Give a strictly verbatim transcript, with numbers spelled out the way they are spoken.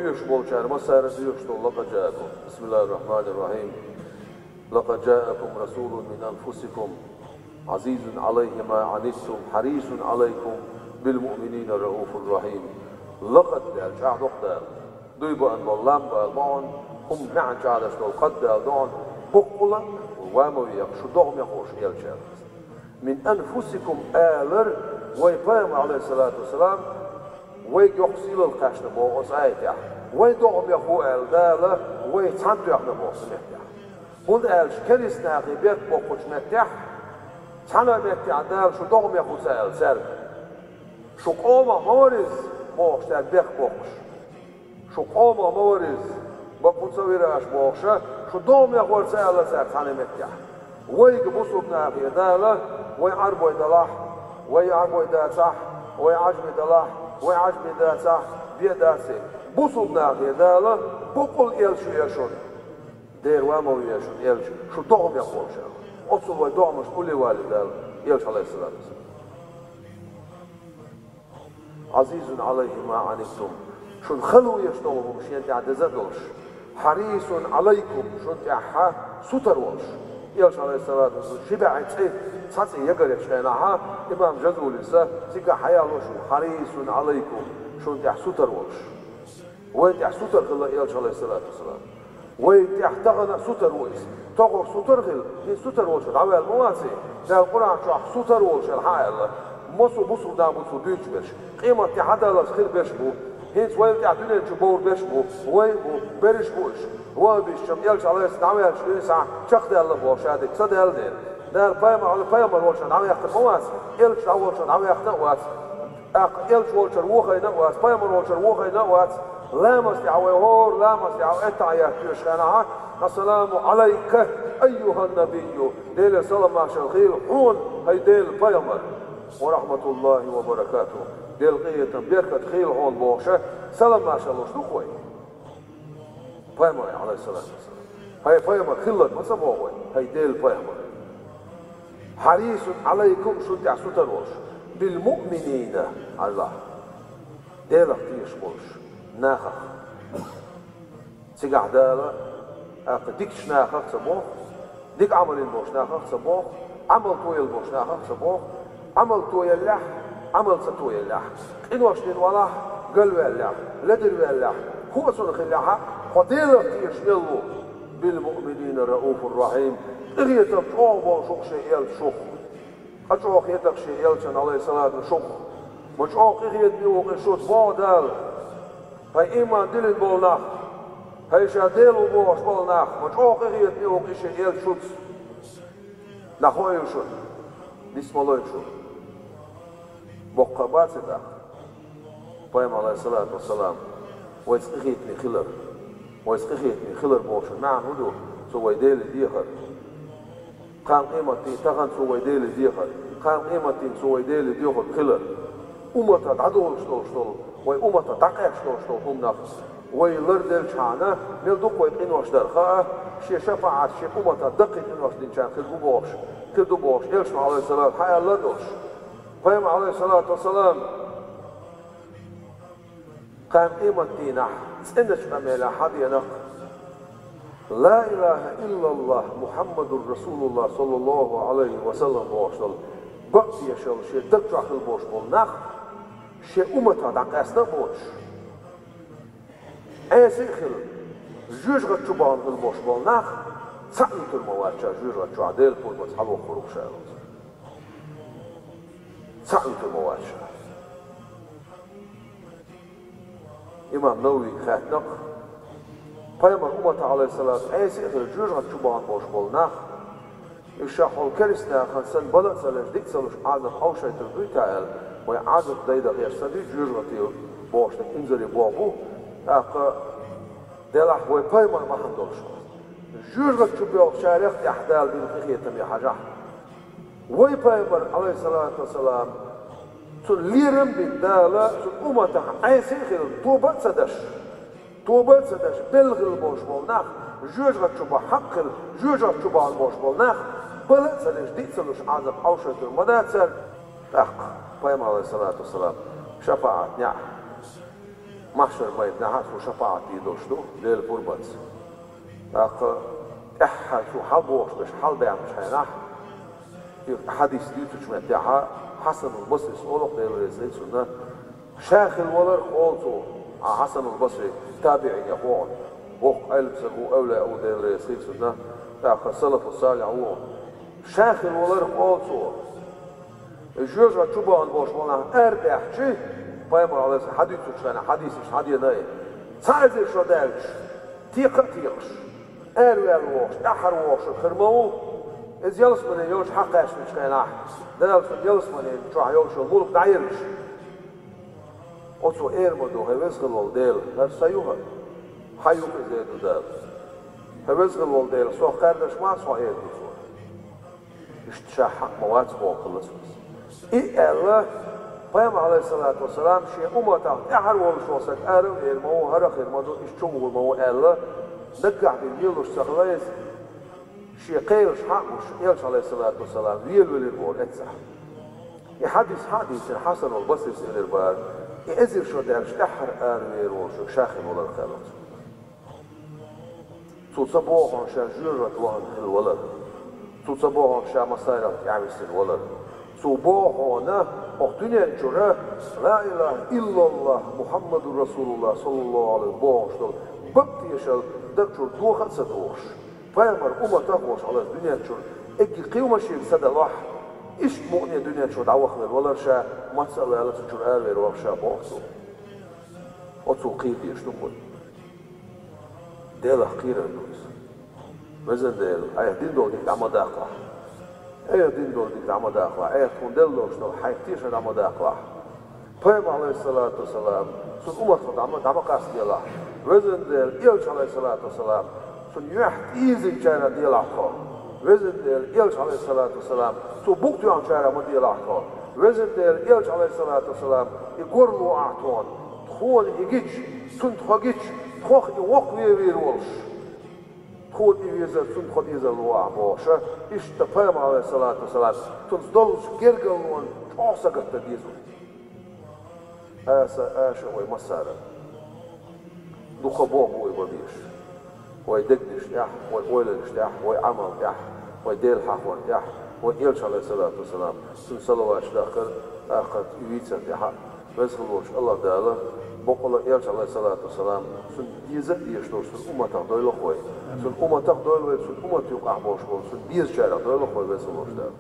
Доьшуш болчара массара а доьшуш долу «Лакъад жаакум». Бисмиллахир-рахманир-рахим. «Лакъад жаакум расулун мин анфусикум. Азизун алайхи ма анитум, харисун алайкум бил муъминина рауфур рахим». «Лакъад» аьлла, чӀагӀдо-кх Дала. Дуй баан болу лам бала ма хьуна, хӀума маьӀна чӀагӀдеш долу «къад» аьлла ду хьуна, баккъала а, ва ма вехаш, шу догӀмехула шу элча аьлла. «Мин анфусикум» алар вай Пайхамар, алейхиссалату вассалам, вайга йоккха сийлалла кхаьчна боху оцу аятехь. Вай догӀмехула аьлла Дала, вай цхьаьна тоьхна боху цу меттехь. ХӀунда аьлча керистанахе бехк боккхучу меттехь, цхьана а меттехь Дала шу догӀмехула ца аьлла цаьрга. Шу къомах ма вара иза, бохуш, цаьрга бехк боккхуш. Шу къомах ма вара иза, бакъ хӀунда ца вира аша бохуша, шу догӀмехула ца аьлла цаьрга цхьана а меттехь. Вайга бусулбанахе Дала, вай Ӏарбой далахь, вай Ӏарбой дацахь, вай Ӏажми далахь, вай Ӏажми дацахь, бен дац и. Бусулбанахе Дала, баккъала элча веа шуна. Дера ва ма веа шуна элча, шу догӀмехула ша. Оццул вай догӀмашна улле валийла Дала, элча, алейхиссалату вассалам. «Азизун алайхи ма анитум». Шуна хала везаш долу хӀума шена тӀехь деза а долуш. «Харисун алайкум», шуна тӀехь сутара волуш. Элча, алейхиссалату вассалам, ши бӀе цӀе, цхьа цӀе ягаречу хенахьа, имам Жазулис цигахь хьаяло шуна: «Харисун алайкум», шуна тӀехь сутара волуш. Вайн тӀехь сутара хилла элча, алейхиссалату вассалам. Вайн тӀехь тахана а сутара ву иза. Тохара сутара хилла, хӀинца сутара волчу дӀаваьлла ма вац и. Дала Къуръан чохь сутара волчу хьан аьлла. Массо а бусулба нах бу цо дуьйцуш берш. Къематде хьадаллалц хир берш бу. ХӀинца вайн тӀехь дуьнен чу бовр берш бу. Вай а бу, берриш бу уьш. Ван а бисчам элча, алейхиссалам, дӀаваьллачу дуьйна схьа чекхдаьлла боху ша дика ца даьлла дела. Дала пайхамар, пайхамар волчу дӀаваьккхина ма вац, элча дӀаволчу дӀаваьккхина а вац. ТӀаккха элча волчара вохайна а вац, пайхамар волчара вохайна а вац, ламаз тӀехь вай хӀора ламаз тӀехь вай аттахьият доьшуш хенахьа: «Ассаламу Ӏалайка, айюхьан-набийю», Делера салам-маршалла хийла хьуна, хӀай Делан пайхамар, «ва рахматуллахи ва баракатуху», Делан къинхетам, беркат хийла хьуна бохуша, салам-маршалла луш ду-кх вай. Пайхамар, алейхиссалату вассалам. Хьайн пайхамар хилларг ма ца боху вай, хӀай Делан пайхамар. «Хьарисун Ӏалайкум», шун тӀехь сутара волуш, «бил муъминина», Аллах, Делах тешаш болуш, нахах. Цигахь Дала, тӀаккха дикачу нахах а ца боху, дика Ӏамал йина болчу нахах а ца боху, Ӏамал тоелла болчу нахах а ца боху, Ӏамал тоеллехь, Ӏамал ца тоеллехь, къинош дина валахь, галваьллехь, ледара ваьллехь, хӀун а цунна хиллехь а, хьо Делах тешаш мел ву, «бил муъминина рауфур рахим», къинхетам чӀогӀа болуш ву-кх шен элча шух. Къа чӀогӀа хетар шен элчанна, алейхиссалату, шух. Ма чӀогӀа къинхетаме ву-кх и шуьца, боху Дала. Хьайн иман диллина болу нах, хьайн ша Дела ву бохуш болу нах, ма чӀогӀа къинхетаме ву-кх и шен элча шуьца. Нах хӀун а ю шуна? Дицмалой шу? Боккха бац и тӀаккха? Пайхамар, алейхиссалату вассалам, вайца къинхетаме хилар. Вайца къинхетаме хилар бохучун маьӀна хӀун ду? Цо вай Деле дехар. Кхана къематдийнахь тахана цо вай Деле дехар. Кхана къематдийнахь цо вай Деле доьхург хилар. Уммата дӀадолуш долуш долу, вай уммата дӀакъаьсташ долуш долу хӀуманах вай ларделчхьана, мел дукха вай къинош дар хаа, шен шапаӀат шен уммата даккхий къинош динчарна хир бу бохуш, хир ду бохуш, элчано, алейхиссалам, хьан аьлла а долуш. Пайхамар, алейхиссалату вассалам, кхана къематдийнахь цӀеначу къамелехь хьаденакх: «Ла илаха иллаллах, Мухаммадур Расулуллах, саллаллаху алейхи ва саллам», бохуш долу, бакъдешалла шен даг чохь хила болуш болу нах, шен умматах дӀакъаьстина а боцуш, Ӏеса а хилла, жоьжахати чу бахана хила болуш болу нах, цхьаъ вуьтур ма вац ша жоьжахати чохь Делан пурбанца хьалавоккхур ву ша аьлла. Цхьаъ вуьтур ма вац ша. Имам Нававига хаьттина-кх, пайхамар уммата, алейхиссалату, Ӏеса а хилла, жоьжахати чу бахана болуш болу нах, уьш ша хьуна керистанахана санна бала а ца леш, дика ца луш, Ӏазап хьовшайтур дуй те аьлла, вай Ӏазап дайдан гӀерташ ца дуй, жоьжахати бохуш дерг инзаре боху бу, тӀаккха делахь вай пайхамар бахьана долуш вац. Жоьжахати чу боьлхучарех тӀехь Дала бина къинхетаме хьажахь. Вай пайхамар, алейхиссалату вассалам, цунна лерам а бина Дала, цуьнан умматах Ӏеса а хилла, тоба а ца деш, тоба а ца деш, белла хила болуш болу нах, жоьжахати чу бахьа хьакъ хилла, жоьжахати чу бахана болуш болу нах, бала а ца деш, диъ ца луш, Ӏазап хьовшайтур ма дац цаьрга, тӀаккха пайхамар, алейхиссалату вассалам, шапаӀат неӀ. Махьшар майданахьа цо шапаӀат дийр долуш ду Делан пурбанца. ТӀаккха тӀаьххьара цо хьалабохуш берш хьалабаьхначу хенахь, и хьадис дуьйцучу меттехьа Хьасанул Басрис олу-кх, Дела реза хуьлда цунна, ша хилла валар-кх олу цо, а Хьасанул Басри табиӀинех ву хьуна, воккха Ӏелам стаг ву, эвлаяъ ву, Дела реза хуьлда цунна, тӀаккха салафу салихь ву хьуна. Ша хилла валар-кх олу цо. И жоьжахати чу бахана болуш болу нах арабаьхча, пайхамар, Ӏалайхиссалам, хьадуьйцучу хенахь хьадисаш хьадеана, цхьа эзар шо даьлча, текха а текхаш, араваьлла вогӀуш, тӀаьххьара вогӀуш хир ма ву. Иза ялсамане йолчу хьакхаьчначу хенахь, Дала цунна ялсаманин чохь йолуш йолу мулк дӀаелча, оцо эр ма ду: «ХӀай веза хилла волу Дела, хӀара сан ю хӀара? Хьан ю иза?» — эр ду Дала. «ХӀай веза хилла волу Дела, сох кхаьрдаш ма ас хьо», — эр ду цо. Иштта ша хьакъ ма вац боху хилла цуьнца. И аьлла, пайхамар, Ӏалайхиссалату вассалам, шен умматах тӀаьхьара волуш волу стаг ара а вер ма ву, хӀара а хир ма ду, иштта чу а вур ма ву аьлла, наггахь бен лелош ца хилла иза, шен кхелаш хьакъ гуш, Элча, Ӏалайхиссалату вассалам, велавелира боху эццахь. И хьадис хьа а дийцина, Хьасанул Басрис элира бара: «И эзар шо даьлча тӀаьххьара ара вер волуш ша хилла валар кхаьллакх». Цо ца боху хьуна ша жоьжахати вахана хилла валар. Цо ца боху хьуна ша массарел тӀаьхьависина валар. Цо боху хьуна, хӀокху дуьнен чуьра «Ла илаха иллаллах, Мухаммадур Расулуллах, саллаллаху Ӏалайхи», бохуш долу бакъ тешалла даг чуьра доха а ца дохуш, пайхамар умматах а волуш хьалха дуьнен чуьра эггара кхин машенаш ца далахь, иштта мукъане дуьнен чуьра дӀавахавелла валар ша, мацца а ваьлла, цу чуьра аравер вара ша боху цо. Оцо кхийра дезаш ду-кх вай. Делах кхийрар ду иза. Везан Дела, Айхьа дина долу дика дӀа ма даккхалахь. Айхьа дина долу дика дӀа ма даккхалахь. Айхьа тхуна делла долуш долу Хьайн тешар дӀа ма даккхалахь. Пайхамар, Ӏалайхиссалату вассалам, цуьнан умматах дӀа ма, дӀа ма къастаделахь. Везан Дела, Элча, Ӏалайхиссалату вассалам, цуьнан юьхь тӀеирзинчарах делахь тхо. Везан Дела, Элча, Ӏалайхиссалату вассалам, цо букъ тоьхначарах ма делахь тхо. Везан Дела, Элча, Ӏалайхиссалату вассалам, и горло ахьа тхуна. Тхуна и гича, цунна тхо гича, тхох и воккхавер волуш, тхуна и везар, цунна тхо дезар ло ахьа бохуша, иштта пайхамар, Ӏалайхиссалату вассалам, цуьнца долчу гергарлонан чӀогӀа сагатдан деза вай. Аса, аша вай массара. Дукха бохам бу вай бан безаш. Вай дегнаш тӀехь, вай ойланаш тӀехь, вай Ӏамал тӀехь, вай Дела хьахор тӀехь, вай Элча, Ӏалайхиссалату вассалам, цуьнан салаваташ дахкар, тӀаккха и вийцар тӀехь а. Веза хилла волчу АллахӀ Дала, боккъала Элча, Ӏалайхиссалату вассалам, цуьнан деза а дезаш долуш, цуьнан умматах дойла-кх вай. Цуьнан умматах дойла вай, цуьнан уммат юкъахь болуш болу, цуьнан безачарах дойла-кх вай, Веза хилла волчу Дала.